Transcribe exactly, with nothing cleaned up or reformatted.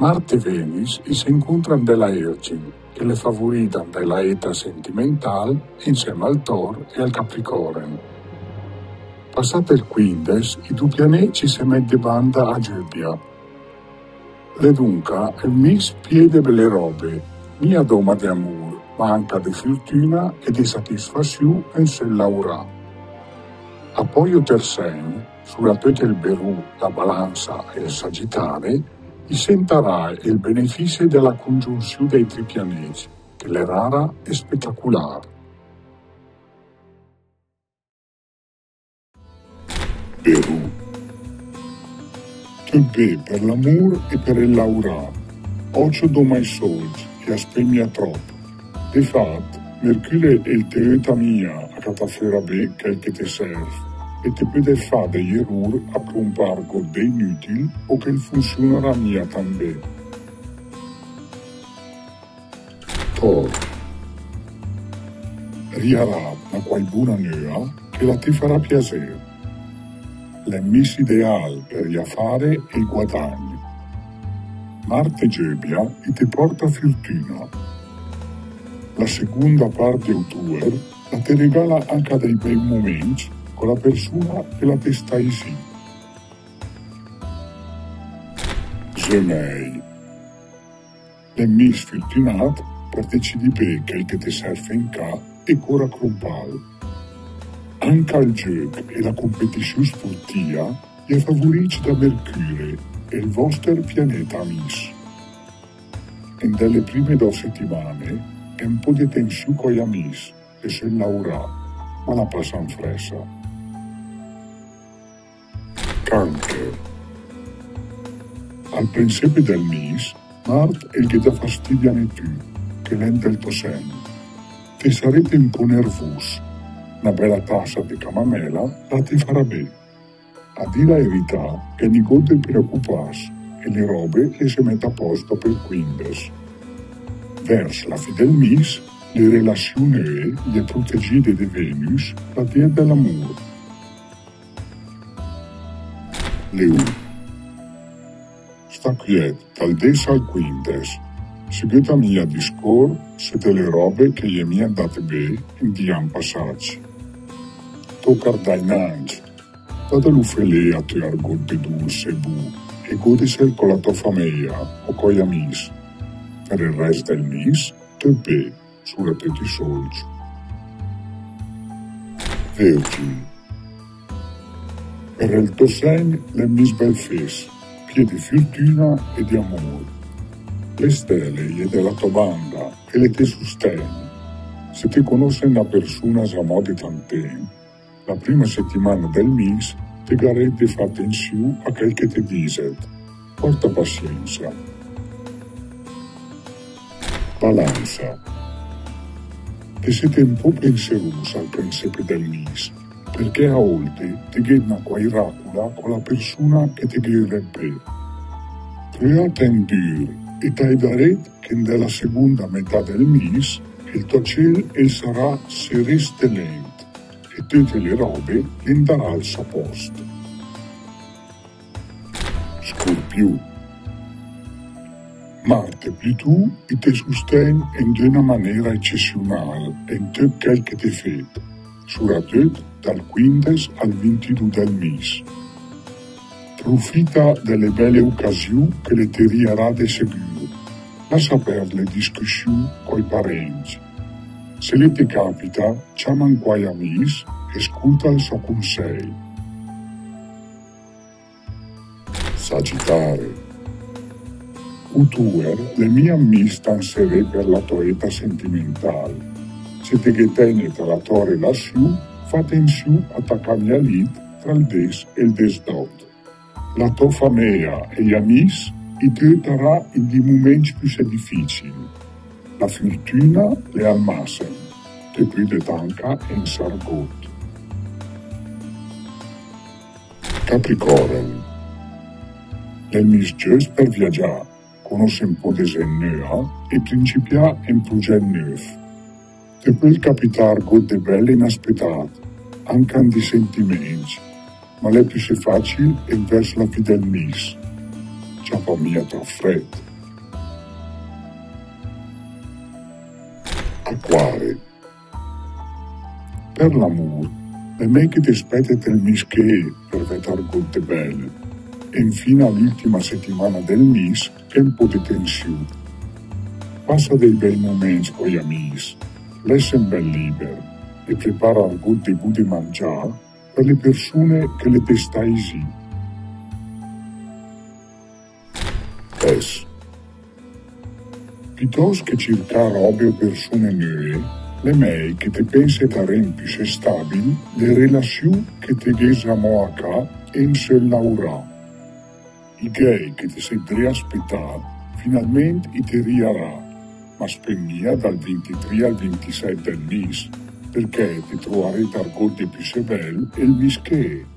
Mart e Venus i se incuntra 'ndèla Ergin, che l'è favurida 'ndèla éta sentimental, insèma al Tor e al Capricoren. Pasàt el quindes, i du pianècc i se mèt de banda a Giöbia. L'è dunca el mis pié de bèle robe, mia dóma de amur, ma anca de furtüna e de satisfasiù en sö 'l laurà. Apò i óter sègn, suratöt el Berù, la Balansa e el Sagitare, i sentarà el benefisse de la cungiunsiù dei tri pianècc, che l'è rara e spetacular. Berù. Töt bé per l'amur e per el laurà. Òcio dóma ai sólcc, che a spènd mia tròp. De fat, Mercure el te öta mia a catà föra bé chèl che te serv, e te pödet fà dei erur a crompà argót de inütil o che 'l funsiunarà mia tan bé. Tor. Riarà na quai buna nöa che la te farà piazér. L'è 'l mis ideal per i afare e i guadagn. Mart e Giöbia i te porta furtüna. La segunda part de Otuer la te regala anca dei bei momèncc co la persuna che la te sta isì. Gemèi. L'è 'l mis furtünat per decidì bé chèl che te serv en cà e cór a crompàl. Anca el giöch e la competisiù sportia i è favuricc da Mercure, el vòster pianeta amis. En de le prime dò setimane gh'è en pó de tensiù coi amis e söl laurà, ma la pasa en frèsa. Càncher. Al prinsipe del mis, Mart el ghe dà fastidi a Netü, che l'è en del tò sègn. Te sarét en pó nervus. Na bèla tasa de camamèla la te farà bé. A dì la erità, gh'è nigót de preocupàs, e le robe le se mèt a pòst dòpo el quindes. Vèrs la fì del mis, le relasiù nöe i è protegide de Venus, la dea de l'amur. Leù. Sta quièt, dal dés al quindes. Segöta mia a discór se de le robe che i è mia 'ndade bé en di an pasàcc. Tóca ardà inàcc. Dà de l'ufelé a tö argót de dulse e bu, e gódesel co la tò fameja o coi amis. Per el rèst del mis, töt bé, suratöt i sólcc. Vergin. Per el tò sègn l'è en mis bèl fés, pié de furtüna e de amur. Le stèle i è de la tò banda e le te sustègn. Se te conósset na persuna zamò de tant tèmp, la prima setimana del mis te gh'arét de fà atensiù a chèl che te diset. Pòrta pasiènsa. Balansa. Te sét en pó penserus al prinsipe del mis, perchè a ólte te gh'ét na quai ràcula co la persuna che te ghe ölet bé. Pröa a tègn dür e ta ödarét che en de la segunda metà del mis el tò cél el sarà seré stelènt e töte le robe le 'ndarà al sò pòst. Scorpiù. Mart e Plütù i te sustègn en d'öna manéra ecesiunal en töt chèl che te fét, suratöt dal quindes al vintidù del mis. Profita de le bèle ocasiù che le te riarà de segür. Lassa pèrd le discussiù coi parèncc. Se le te capita, ciama en quai amis e scólta el sò consèi. Sagitare. Otuer l'è mia en mis tan seré per la tò éta sentimental. Se te ghe tègnet a la tò relasiù, fa atensiù a tacà mia lit tra el dés e el desdòt. La tò fameja e i amis i te ötarà en di momèncc püsé dificil. La furtüna l'è al màsem, te pödet anca ensà argót. Capricoren. L'è el mis giöst per viagià, conóss en pó de zènt nöa e principià en progèt nöf. Te pöl capità argót de bèl e inaspetàt, anca en di sentimèncc, ma l'è püsé facil envèrs la fì del mis. Ciapa mia tròp frèt. Cuare. Per l'amur, l'è mèi che te spètet el mis che é per vèd argót de bèl. E infina l'ültima setimana del mis gh'è ü pó de tensiù. Passa dei bèi momèncc coi amis, lès ü bèl liber e prepara argót de bù de mangià per le persune che le te sta isì. Pès. Piötòst che circà ròbe o persune nöe, l'è mèi che te pènset a rènd püssé stabil le relasiù che te gh'é zamò a cà e in sö 'l laurà. I ghèi che te sét dré a spetà, finalmènt i te riarà, ma spènd mia dal vintitrì al vintisèt del mis, perchè te troarét argót de püssé bèl el mis che é.